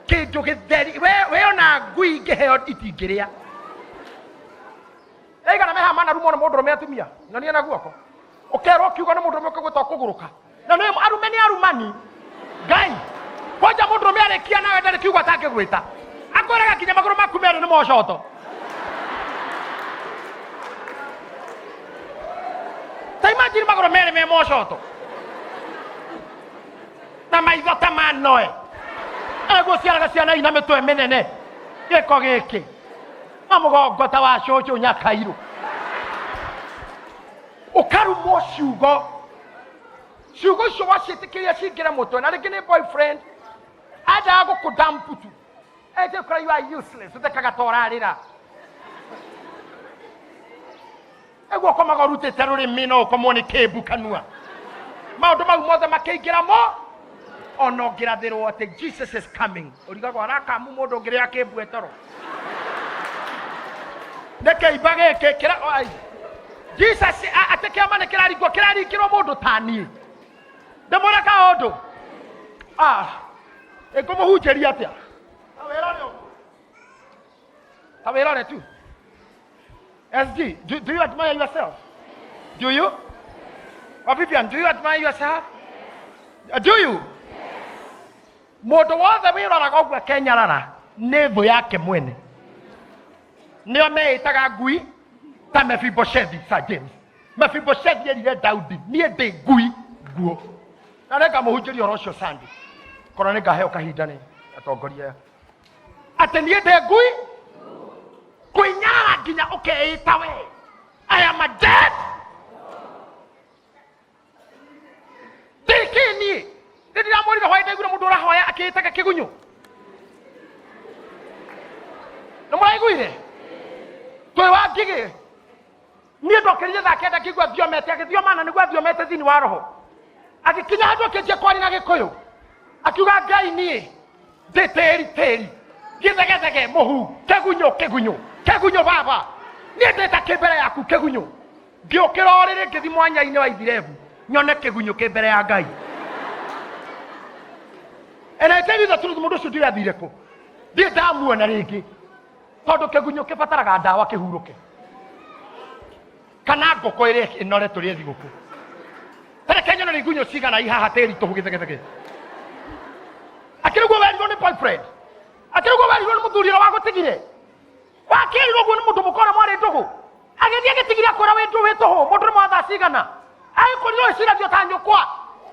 Speaker 1: kĩndũ gĩtheri we ona ngui ingĩheo itingĩrĩa. Aigana meha manarumwo nĩ mũndũrũme atumia nyonia na guoko. Ũkerwo kiugo nĩ mũndũrũme ũkagwĩta ũkũgũrũka, na nĩ arume nĩ arumani. Ngai kwanja mũndũrũme arĩkia nawe ndarĩ kiugo atangĩgwĩta, akwĩraga nginya magũrũ maku merĩ nĩ mocoto. Imagine magũrũ merĩ me mocoto na maitho ta ma Noe. Egũciaraga ciana ina mĩtwe mĩnene gĩko gĩkĩ na mũgongo ta wa cũcũ nyakairũ. Ũkarumwo ciugo, ciugo icio waciĩtĩkĩria cingĩre mũtwe, na rĩngĩ nĩ boyfriend endaga gũkũdampu tu, ejekora you are useless, ũthekaga ta ũrarĩra. Nĩguo ũkomaga ũrutĩte rũrĩmĩ no ũkomwo nĩ kĩmbu kanua. Maũndũ mau mothe makĩingĩra mo, ona ũngĩrathĩrwo atĩ Jesus is coming, ũrigagwo arakamu mũndũ ũngĩrĩa kĩmbu etoro. Nĩ kĩimba gĩkĩ kĩra ai. Jesus atĩ kĩama nĩ kĩraringwo, kĩraringĩrwo mũndũ ta niĩ. Ndĩmwĩre kaũndũ. Ah, ĩngũmũhunjĩria atĩa? Ta wĩrore ũguo. Ta wĩrore tu. SG, do you admire yourself? Do you? Or Vivian, do you admire yourself? Do you? Mũndũ wothe wĩroraga ũguo akenyarara nĩ thũ yake mwene. Nĩo meĩtaga ngui ta Mefiboshethi, Sir James. Mefiboshethi erire Daudi, niĩ ndĩ ngui nguo. Na nĩngamũhunjĩria ũhoro ũcio Sunday. Korwo nĩngaheo kahinda nĩ atongoria aya. Atĩ niĩ ndĩ ngui kwĩnyarara nginya ũkeĩta we I am a dead ndĩkĩ niĩ nĩ ndiramwĩrire hwaĩ ndaiguire mũndũ ũrahoya akĩĩtaga kĩgunyũ nĩ mũraiguire twĩ wa ngigĩ niĩ ndokĩrire thaa kenda ngĩigua thiomete agĩthioma na nĩguo athiomete thĩinĩ wa roho agĩkinya handũ akĩnjia kwaria na gĩkũyũ akiuga ngai niĩ ndĩ tĩri tĩri gĩthegethege mũhu kĩgunyũ kĩgunyũ kĩgunyũ baba niĩ ndĩ ta kĩ mbere yaku kĩgunyũ ngĩũkĩra o rĩrĩ ngĩthi mwanya-inĩ wa ithirebu nyone kĩgunyũ kĩ mbere ya ngai. And I tell you the truth, mũndũ ũcio ndiũĩ athire kũ, ndirĩ ndamuona rĩngĩ, tondũ kĩgunyũ kĩbataraga ndawa kĩhurũke, kana ngũkũ ĩrĩa ĩnore tũrĩe thigũkũ. Tareke nyone nĩ igunyũ cigana ihaha tĩri tũhũ gĩthegethege. Akĩrĩ guo werirwo nĩ boyfriend, akĩrĩ guo werirwo nĩ mũthuri ũrĩa wagũtigire, wakĩrirwo guo nĩ mũndũ mũka ũrĩa mwarĩ ndũgũ, agĩthiĩ agĩtigire akwĩra wĩ ndũ wĩ tũhũ. Mũndũ nĩ mwathaa cigana agĩkũrirwo ĩciragio ta nyũkwa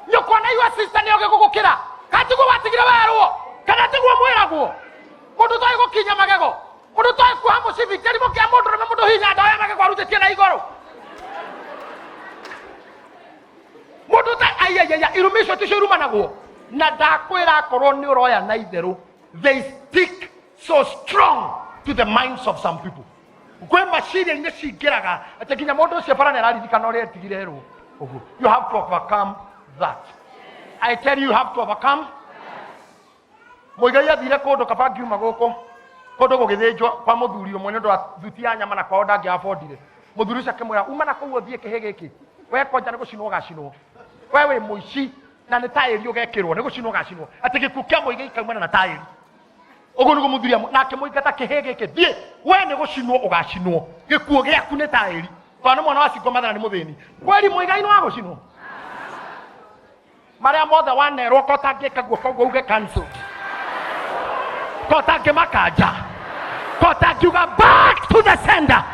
Speaker 1: nyũkwa na iwa sister nĩ ogĩ gũgũkĩra, kana tiguo watigire werwo, kana tiguo mwĩragwo mũndũ toĩ gũkinya magego, mũndũ toĩ kuoha mũcibi kĩrimũ kĩa mũndũ rũme, mũndũ hinya ndawa ya magego arutĩtie na igũrũ, mũndũ ta aiaiaia irumi icio ticio irumanagwo. Na ndakwĩra akorwo nĩ ũroya na itherũ, they stick so strong to the minds of some people. Kwĩ maciria-inĩ cingĩraga atĩ nginya mũndũ ũcio bara nĩ araririkana ũrĩa etigire erwo ũguo. You have to overcome that. I tell you, you have to overcome. Mũigai athire kũndũ kaba ngiuma gũkũ kũndũ gũgĩthĩnjwo kwa mũthuri ũmwe nĩ ũndũ wa thuti ya nyama na kwao ndangĩabondire. Mũthuri ũcio akĩmwĩra uma na kũu ũthiĩ kĩhĩ gĩkĩ we konja nĩ gũcinwo ũgacinwo, we wĩ mũici na nĩ taĩri ũgekĩrwo, nĩ gũcinwo ũgacinwo, atĩ gĩkuũ kĩa mũigai kaumana na taĩri. Ũguo nĩguo mũthuri na akĩmũingata kĩhĩ gĩkĩ thiĩ we nĩ gũcinwo ũgacinwo, gĩkuũ gĩaku nĩ taĩri, tondũ nĩ mwana wa cingo mathana nĩ mũthĩni. Kweri mũigai nĩ wa gũcinwo marĩa mothe wanerwo ko ũtangĩka guo koguo uge cancel, ko ũtangĩmakanja, ko ũtangiuga back to the sender.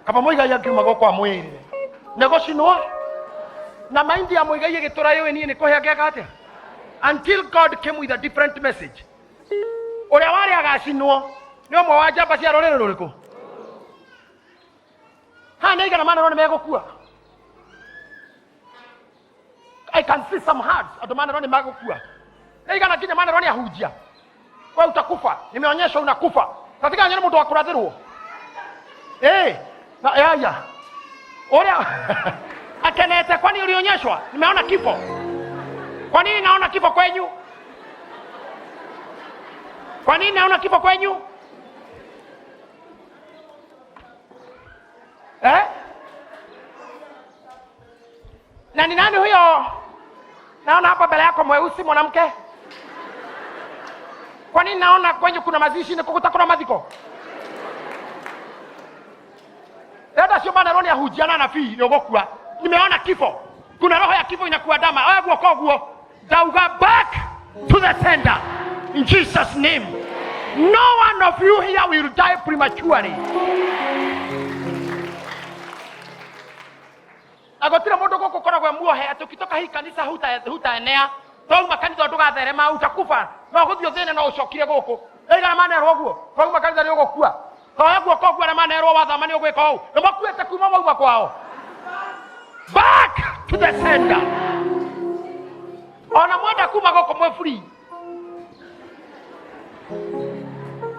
Speaker 1: Kaba mũigai angiuma gũkũ amwĩrire nĩ gũcinwo na maindi ya mũigai ĩgĩtũra yũĩ niĩ nĩ kũhĩa ngeka atĩa, until God came with a different message. Ũrĩa warĩ agacinwo nĩ ũmwe wa njamba cia rũrĩrĩ rũrĩkũ? Haha nĩ aigana manerwo nĩ megũkua. I can see some hearts andũ manerwo nĩ magũkua. Nĩ aigana nginya manerwo nĩ ahunjia, we utakufa, nimeonyeshwa unakufa. Katika nyone mũndũ wa kũrathĩrwo na yaya ũrĩa akenete, kwani ulionyeshwa? Nimeona kifo. Kwa nini naona kifo kwenyu? Kwa nini naona kifo kwenyu? Na ni nani huyo naona hapa mbele yako mweusi mwanamke? Kwa nini naona kwenyu kuna mazishi? Ni kukuta kuna mathiko? Enda cio manerwo nĩ ahunjia na anabii nĩ ũgũkua. Nimeona kifo, kuna roho ya kifo inakuandama. Oya guoko guo, ndauga back. to the sender in Jesus name. No one of you here will die prematurely. Na gũtirĩ mũndũ gũkũ ũkoragwo e muohe atĩ ũkitoka hii kanitha hutaenea, twauma kanitha ndũgatherema, utakufa, no gũthiĩ ũthĩne no ũcokire gũkũ. Aigana manerwo ũguo, twauma kanitha nĩ ũgũkua. Toya guoko ũguo arĩa manerwo wathama nĩ ũgwĩka ũũ, nĩ makuĩte kuma mauma kwao. Back to the sender. Ona mwenda kuma gũkũ mwĩ free.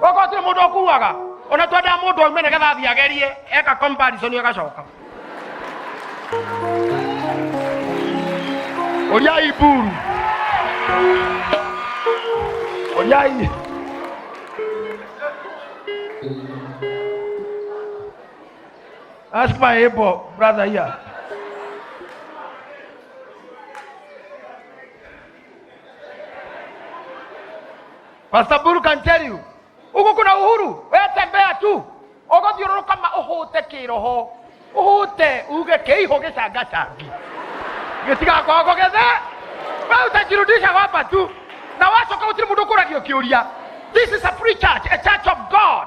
Speaker 1: Gũkũ gũtirĩ mũndũ ũkuaga. Ona twendaga mũndũ aume nĩgetha athiĩ agerie, eka comparison agacoka. Ũriai mburu. Ũriai. Ask my able brother here. Pastor Buru can tell you. Huku kuna uhuru, wewe tembea tu. Ũgũthiũrũrũka ma ũhũte kĩroho. Ũhũte uge kĩihũ gĩcangacangi. Gĩtigakorwo gĩthe. Wewe utajirudisha hapa tu. Na wacoka gũtirĩ mũndũ ũkũragio kĩũria. This is a free church, a church of God.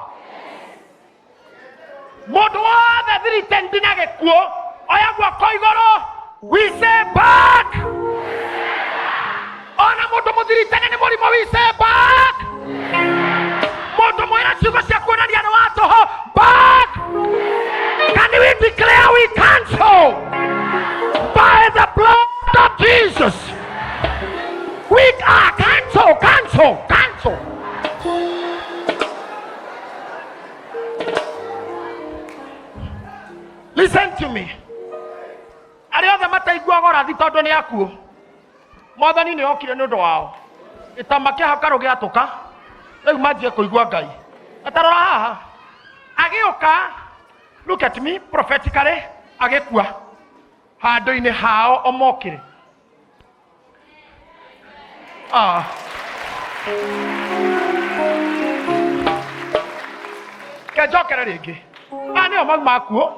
Speaker 1: Mũndũ wothe thiritendi na gĩkuũ, oya guoko igũrũ, we say back. Ona mũndũ mũthiritene nĩ mũrimũ, we say back. Mũndũ mwĩra ciugo cia kuonania nĩ wa tũhũ, back. Can we declare we cancel by the blood of Jesus? We are cancel, cancel, cancel. Listen to me. Arĩa othe mataiguaga ũrathi tondũ nĩ akuũ, Mwathani nĩ okire nĩ ũndũ wao. Gĩtama kĩa hakarũ gĩatũka, rĩu manjie kũigua Ngai. Na ta rora haha, agĩũka, look at me prophetically, agĩkua handũ-inĩ hao o mokĩre. Ah. Ke njokere rĩngĩ. Aya nĩo mauma akuũ,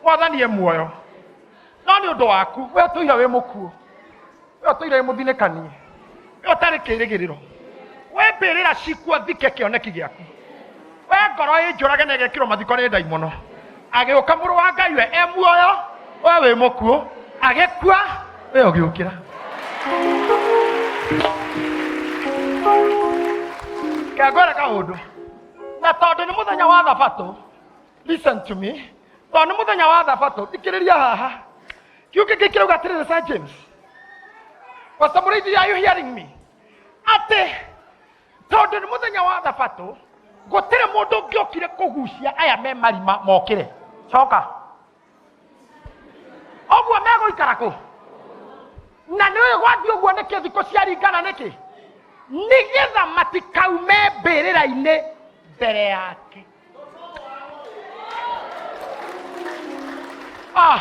Speaker 1: Mwathani e muoyo. No nĩ ũndũ waku, we ũtũire wĩ mũkuũ, we ũtũire wĩ mũthinĩkanie, we ũtarĩ kĩĩrĩgĩrĩro, we mbĩrĩra cikuo thike kĩoneki gĩaku, we ngoro ĩnjũrage na ĩgekĩrwo mathiko nĩ ndaimono. Agĩũka mũrũ wa Ngai, we e muoyo, we wĩ mũkuũ, agĩkua, we ũgĩũkĩra. Kengwĩre kaũndũ, na tondũ nĩ mũthenya wa thabatũ, listen to me, tondũ nĩ mũthenya wa thabatũ, thikĩrĩria haha. Kiugo gĩkĩ kĩrauga atĩrĩrĩ, Sir James, Pastor Mũrĩithi, are you hearing me? Atĩ tondũ nĩ mũthenya wa thabatũ, gũtirĩ mũndũ ũngĩokire kũgucia aya me marima mokĩre. Coka. Ũguo megũikara kũ? Na nĩ ũĩ gwathiĩ ũguo nĩkĩ thikũ ciaringana nĩkĩ? Nĩgetha matikaume mbĩrĩra-inĩ mbere yake. Ah,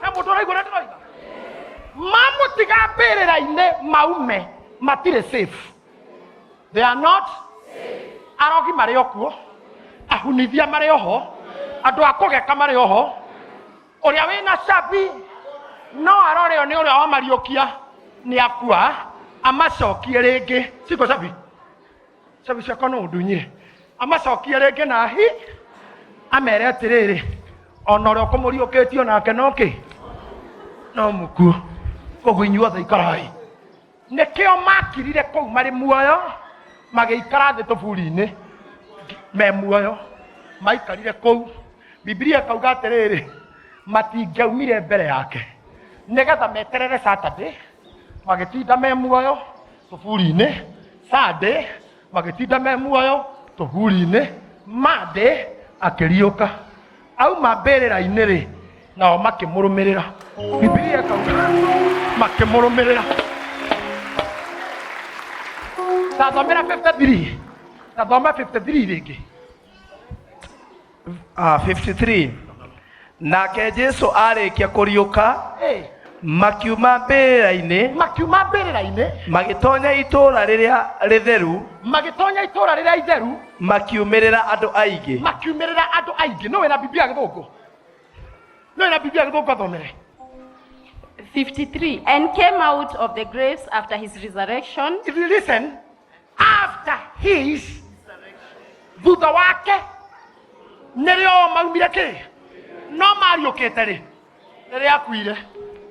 Speaker 1: he mũndũ ũraigua ũrĩa ndĩroiga? Mamũtiga mbĩrĩra-inĩ maume matirĩ safe. They are not. Arogi marĩ o kuo, ahunithia marĩ oho, andũ a kũgeka marĩ oho, ũrĩa wĩna cabi no aroreo nĩ ũrĩa wamariũkia nĩ akua amacokie rĩngĩ. Ciko cabi, cabi ciakwa no ũndunyire, amacokie rĩngĩ na hi amere atĩrĩrĩ, ona ũrĩa ũkũmũriũkĩtio nake no kĩ no mũkuũ, koguo inyuothe ikarai. Nĩkĩo makirire kũu marĩ muoyo, magĩikara thĩ tũburi-inĩ me muoyo, maikarire kũu. Biblia ĩkauga atĩrĩrĩ, matingĩaumire mbere yake nĩgetha meterere Saturday, magĩtinda me muoyo tũburi-inĩ, Sunday magĩtinda me muoyo tũburi-inĩ, Monday akĩriũka auma mbĩrĩra-inĩ rĩ, nao makĩmũrũmĩrĩra. Biblia ĩkauga makĩmũrũmĩrĩra. Tathomera 53, tathoma 53 rĩngĩ.
Speaker 2: 53 Nake Jesu arĩkia kũriũka, makiuma mbĩrĩra-inĩ,
Speaker 1: makiuma mbĩrĩra-inĩ,
Speaker 2: magĩtonya itũũra rĩrĩa rĩtheru,
Speaker 1: magĩtonya itũũra rĩrĩa itheru,
Speaker 2: makiumĩrĩra andũ aingĩ.
Speaker 1: Makiumĩrĩra andũ aingĩ. No wĩna Biblia gĩthũngũ, no wĩna Biblia gĩthũngũ athomere.
Speaker 3: 53. And came out of the graves after his resurrection.
Speaker 1: If you listen, after his, thutha wake nĩrĩo maumire kĩ no mariũkĩte rĩ, rĩrĩa akuire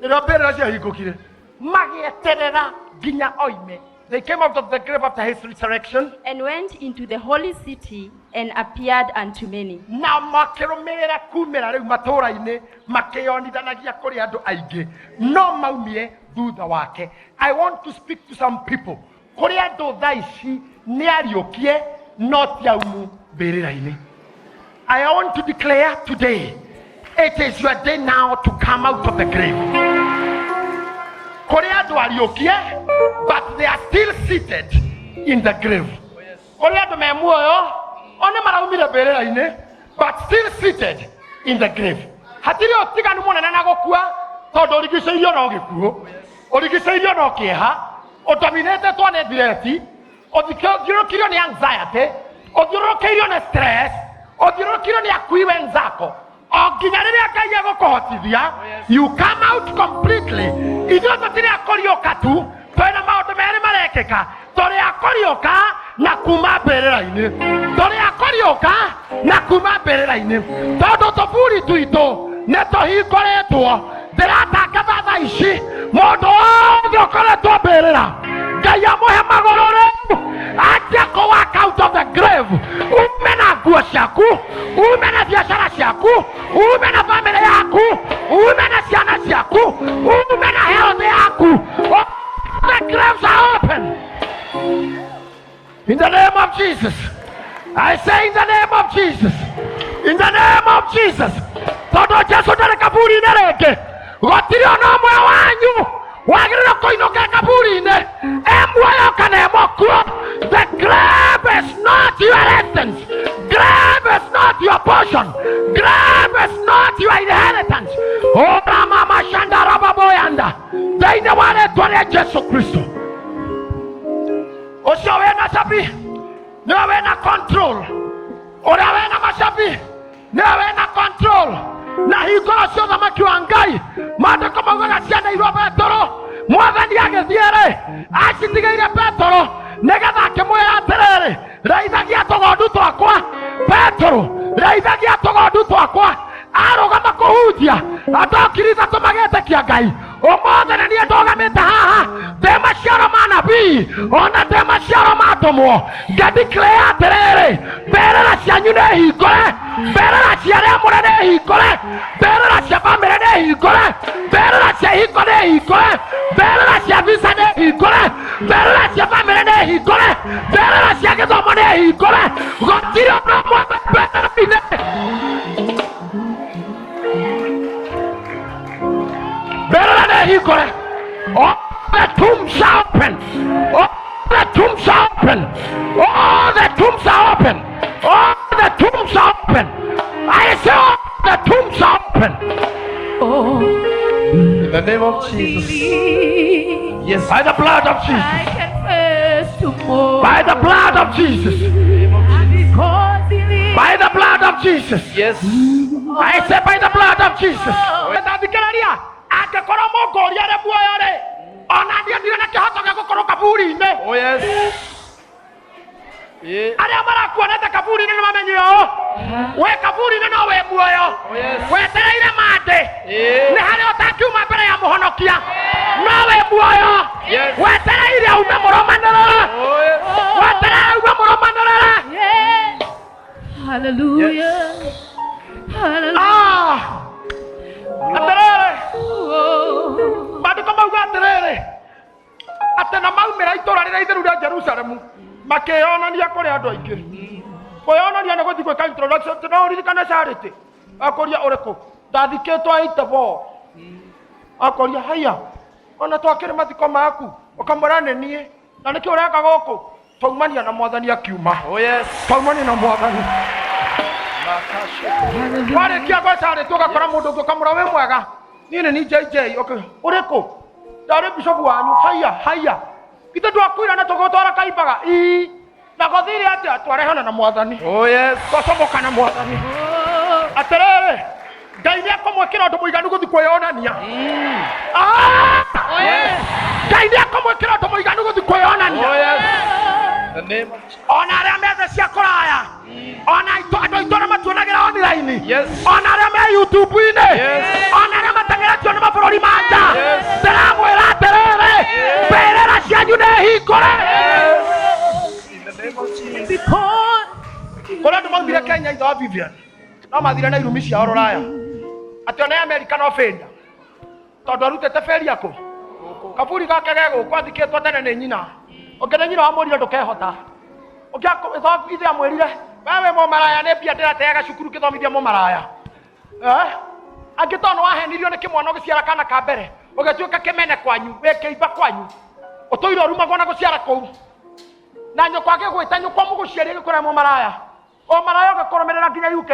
Speaker 1: nĩrĩo mbĩrĩra ciahingũkire, magĩeterera nginya oime. They came out of the grave after his resurrection
Speaker 3: and went into the holy city and appeared unto many.
Speaker 1: Na makĩrũmĩrĩra kumĩra rĩu matũũra-inĩ, makĩyonithanagia kũrĩ andũ aingĩ, no maumire thutha wake. I want to speak to some people. Kũrĩ andũ thaa ici nĩ ariũkie no ti aumu mbĩrĩra-inĩ. I want to declare today, it is your day now to come out of the grave. Kũrĩ andũ ariũkie, but they are still seated in the grave. Kũrĩ andũ me muoyo, o nĩ maraumire mbĩrĩra-inĩ, but still seated in the grave. Hatirĩ ũtiganu mũnene na gũkua, tondũ ũrigicĩirio no gĩkuũ, ũrigicĩirio no kĩeha, ũdominĩtĩtwo nĩ thireti, ũthiũrũrũkĩirio nĩ anxiety, ũthiũrũrũkĩirio nĩ stress, ũthiũrũrũkĩirio nĩ akui wenzako, o nginya rĩrĩa Ngai egũkũhotithia, you come out completely. Ithuĩ tũtirĩ a kũriũka tu, twĩna maũndũ merĩ marekĩka. Tũrĩ a kũriũka na kuma mbĩrĩra-inĩ, tũrĩ a kũriũka na kuma mbĩrĩra-inĩ, tondũ tũburi twitũ nĩ tũhingũrĩtwo. Ndĩratangatha thaa ici, mũndũ wothe ũkoretwo mbĩrĩra, Ngai amũhe magũrũ rĩu anjie kũ walk out of the grave. Ume na nguo ciaku, ume na biacara ciaku, ume na famĩlĩ yaku, ume na ciana ciaku, ume na health yaku. All the graves are open in the name of Jesus. I say in the name of Jesus, in the name of Jesus. Tondũ Jesu ndarĩ kaburi-inĩ rĩngĩ, gũtirĩ ona ũmwe wanyu wagĩrĩirwo kũinũka kaburi-inĩ, e muoyo kana e mũkuũ. The grave is not your residence. Grave is not your portion. Grave is not your inheritance. Ora mama shanda rababoyanda, thĩinĩ wa rĩtwa rĩa Jesu Kristo. Ũcio wĩna cabi nĩwe wĩna control, ũrĩa wĩna macabi nĩwe wĩna control na hingũro cia ũthamaki wa Ngai. Maandĩko maugaga cianeirwo Petũrũ. Mwathani agĩthiĩ rĩ, acitigĩire Petũrũ nĩgetha akĩmwĩra atĩrĩrĩ, rĩithagia tũgondu twakwa. Petũrũ, rĩithagia tũgondu twakwa. Arũgama kũhunjia, andũ 3,000 magĩtĩkia Ngai. Ũmũthĩ nĩ niĩ ndũgamĩte haha ndĩ maciaro ma nabii, ona ndĩ maciaro ma atũmwo, ngĩdeclare atĩrĩrĩ, mbĩrĩra cianyu nĩ hingũre, mbĩrĩra cia arĩa amũre nĩ hingũre, mbĩrĩra cia bamĩrĩ nĩ hingũre, mbĩrĩra cia ihingo nĩ hingũre, mbĩrĩra cia visa nĩ hingũre, mbĩrĩra cia bamĩrĩ nĩ hingũre, mbĩrĩra cia gĩthomo nĩ hingũre. Gũtirĩ ũndũ ũmwe mbĩrĩra-inĩ. Mbĩrĩra nĩ hingũre. All the tombs are open. All the tombs are open. All the tombs are open. All the tombs are open. I say all the tombs are open.
Speaker 2: In the name of Jesus. Yes.
Speaker 1: By the blood of Jesus.
Speaker 4: I can face tomorrow.
Speaker 1: By the blood of Jesus.
Speaker 4: Because he lives.
Speaker 1: By the blood of Jesus.
Speaker 2: Yes.
Speaker 1: I say by the blood of Jesus. Ndathikĩrĩria, angĩkorwo mũngũria arĩ muoyo rĩ, ona niĩ ndirĩ na kĩhoto gĩa gũkorwo kaburi-inĩ.
Speaker 2: Oh yes. Yeah.
Speaker 1: Arĩa marakuonete kaburi-inĩ nĩ mamenye ũũ, we kaburi-inĩ no wĩ muoyo.
Speaker 2: Oh yes.
Speaker 1: Wetereire mandĩ.
Speaker 2: Yeah.
Speaker 1: Nĩ harĩa ũtangiuma mbere ya mũhonokia, no wĩ muoyo.
Speaker 2: Yes.
Speaker 1: Wetereire ume mũrũmanĩrĩre.
Speaker 2: Oh yes.
Speaker 1: Wetereire ume mũrũmanĩrĩre.
Speaker 4: Yes. Hallelujah. Hallelujah.
Speaker 1: Ah! Atĩrĩrĩ,
Speaker 4: Oh.
Speaker 1: maandĩko mauga atĩrĩrĩ, atĩ na maumĩra itũũra rĩrĩa itheru rĩa Jerusalemu, makĩyonania kũrĩ andũ aingĩ. Kwĩyonania nĩ gũthiĩ gwĩka introduction. No ũririkane Charity akũria ũrĩkũ, ndathikĩtwo 84. Akoria haiya, ona twakĩrĩ mathiko maku, ũkamwĩra nĩ niĩ, na nĩkĩ ũreka gũkũ? Twaumania na mwathani akiuma.
Speaker 2: Oh yes.
Speaker 1: Twaumania na mwathani. Warĩkia gwa Charity ũgakora mũndũ ũngĩ, ũkamwĩra wĩ mwega, niĩ nĩ ni JJ. Okay, ũrĩkũ? Ndarĩ bishop wanyu. Haiya haiya, ithe twakuira na tũgũtwara kaimbaga ii, na gũthire atĩa? Twarehana na mwathani.
Speaker 2: Oh yes.
Speaker 1: Twacomoka na mwathani. Atĩrĩrĩ, Ngai nĩ akũmwĩkĩra ũndũ mũiganu gũthiĩ kwĩyonania. Ngai nĩ akũmwĩkĩra ũndũ mũiganu gũthiĩ kwĩyonania.
Speaker 2: Oh yes. The name of Jesus.
Speaker 1: Ona arĩa methe cia kũraya, ona andũ aitũ arĩa matuonagĩra online,
Speaker 2: Yes.
Speaker 1: ona arĩa me YouTube-inĩ,
Speaker 2: Yes.
Speaker 1: ona arĩa mateng'eretio nĩ mabũrũri ma nja,
Speaker 2: Yes.
Speaker 1: ndĩramwĩra atĩrĩrĩ, mbĩrĩra cianyu nĩ hingũre.
Speaker 2: Yes. In the name of Jesus.
Speaker 4: Because
Speaker 1: Kũrĩ andũ maumire Kenya ithe wa Vivian, no mathire na irumi ciao rũraya, atĩ ona Amerika no failure, tondũ arutĩte failure kũ kaburi gake ge gũkũ athikĩtwo tene nĩ nyina. Ũngĩ nĩ nyina wamwĩrire ndũkehota, ũngĩ ithe amwĩrire wewe mũmaraya nĩ mbia ndĩrateaga cukuru ngĩthomithia mũmaraya. Angĩ tondũ nĩ wahenirio nĩ kĩmwana ũgĩciara kana ka mbere, ũgĩtuĩka kĩmene kwanyu, wĩ kĩimba kwanyu, ũtũire ũrumagwo na gũciara kũu, na nyũkwa agĩgwĩta nyũkwa mũgũciari agĩkũra mũmaraya, o maraya ũgĩkũrũmĩrĩra nginya UK,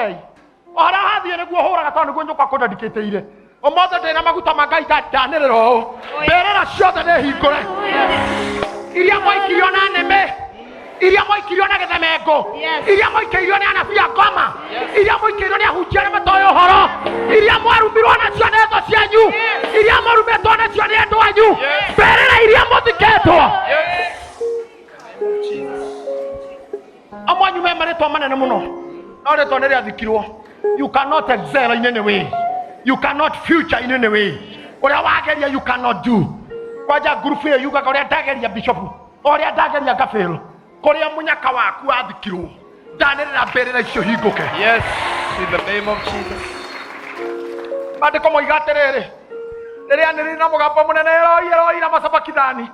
Speaker 1: o harĩa hathiĩ nĩguo ũhũraga tondũ nĩguo nyũkwa akũndandikĩtĩire. Ũmũthĩ ndĩna maguta ma Ngai ndanĩrĩra ũũ, mbĩrĩra ciothe nĩ hingũre, iria mwaikirio na nĩmĩ, iria mwaikirio na gĩthemengo, iria mwaikĩirio nĩ anabii a ngoma, iria mwaikĩirio nĩ ahunjia arĩa matoĩ ũhoro, iria mwarumirwo nacio nĩ thũ cianyu, iria mwarumĩtwo nacio nĩ andũ anyu, mbĩrĩra iria mũthikĩtwo.
Speaker 2: Yes. In the name of Jesus.
Speaker 1: Amwe anyu me marĩtwa manene mũno, no rĩtwa nĩ rĩathikirwo. You cannot excel in any way, you cannot future in any way. Ũrĩa wageria you cannot do. Kwanja ngurubu ĩyo yugaga ũrĩa ndageria bishop, ũrĩa ndageria ngafail, kũrĩa mũnyaka waku wathikirwo, ndanĩrĩra mbĩrĩra icio hingũke.
Speaker 2: Yes. In the name of Jesus.
Speaker 1: Maandĩko moiga atĩrĩrĩ, rĩrĩa anĩrĩire na mũgambo mũnene, Eloi Eloi lama sabakithani,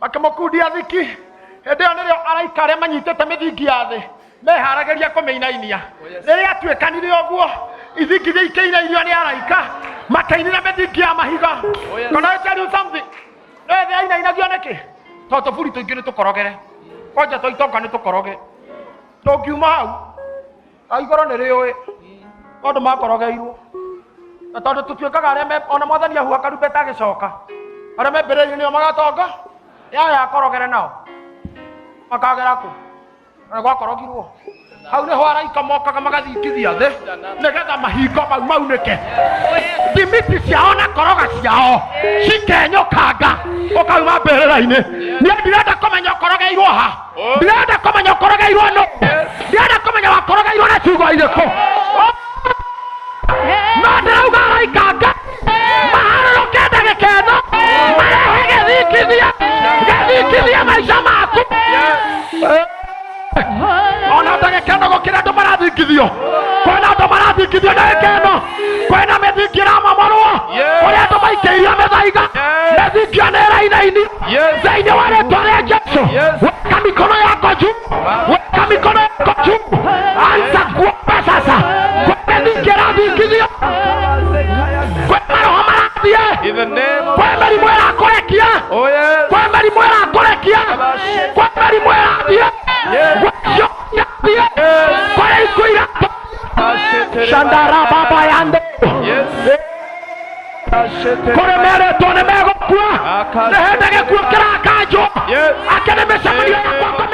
Speaker 1: makĩmũkundia thiki. Hĩndĩ ĩyo nĩrĩo araika arĩa manyitĩte mĩthingi ya thĩ meharagĩria kũmĩinainia. Rĩrĩa atuĩkanire ũguo, ithingi iria ikĩinairio nĩ araika makĩinĩra mĩthingi ya mahiga.
Speaker 2: Oh, yes.
Speaker 1: Can I tell you something? No thĩ ainainagio nĩkĩ? Tondũ tũburi tũingĩ nĩ tũkorogere, kwanja twa itonga nĩ tũkoroge. Tũngiuma hau na igũrũ nĩ rĩũĩ tondũ makorogeirwo, na tondũ tũtuĩkaga arĩa ona mwathani ahuha karumbeta agĩcoka, arĩa me mbĩrĩra-inĩ nĩo magatonga, yaya akorogere nao makagera kũ? Na gwakorogirwo hau nĩho araika mokaga magathingithia thĩ nĩgetha mahingo mau maunĩke, thimiti ciao na koroga ciao cikenyũkanga ũkauma mbĩrĩra-inĩ. Niĩ ndirenda kũmenya ũkorogeirwo ha, ndirenda kũmenya ũkorogeirwo nũ, ndirenda kũmenya wakorogeirwo na ciugo irĩkũ, no ndĩrauga araika nga maharũrũke ndagĩka ĩno marehe gĩthingithia, gĩthingithia maica maku. Ona ndagĩka ĩno gũkĩra andũ marathingithio, kwĩna andũ marathingithio ndagĩka ĩno, kwĩna mĩthingi ĩramomorwo,
Speaker 2: Yes.
Speaker 1: kũrĩa andũ maikĩirio mĩthaiga,
Speaker 2: Yes.
Speaker 1: mĩthingio nĩ ĩrainaini
Speaker 2: Yes.
Speaker 1: thĩinĩ wa rĩtwa rĩa Jesu.
Speaker 2: Yes.
Speaker 1: Weka mikono yako juu, weka mikono yako juu, anza kuomba sasa. Kwĩ mĩthingi ĩrathingithio, kwĩ maroho marathiĩ,
Speaker 2: In the name of
Speaker 1: kwĩ mĩrimũ ĩrakũrekia,
Speaker 2: Oh yes.
Speaker 1: kwĩ mĩrimũ ĩrakũrekia, kwĩ mĩrimũ ĩrathiĩ,
Speaker 2: Yes.
Speaker 1: gwĩcio irathiĩ, kũrĩ ikuũ iratũ Shandara baba yande.
Speaker 2: Yes.
Speaker 1: Kũrĩ meretwo nĩ megũkua, nĩ hĩndĩ gĩkuũ kĩrakanjwo.
Speaker 2: Yes.
Speaker 1: Ake nĩ mĩcemanio yakwa.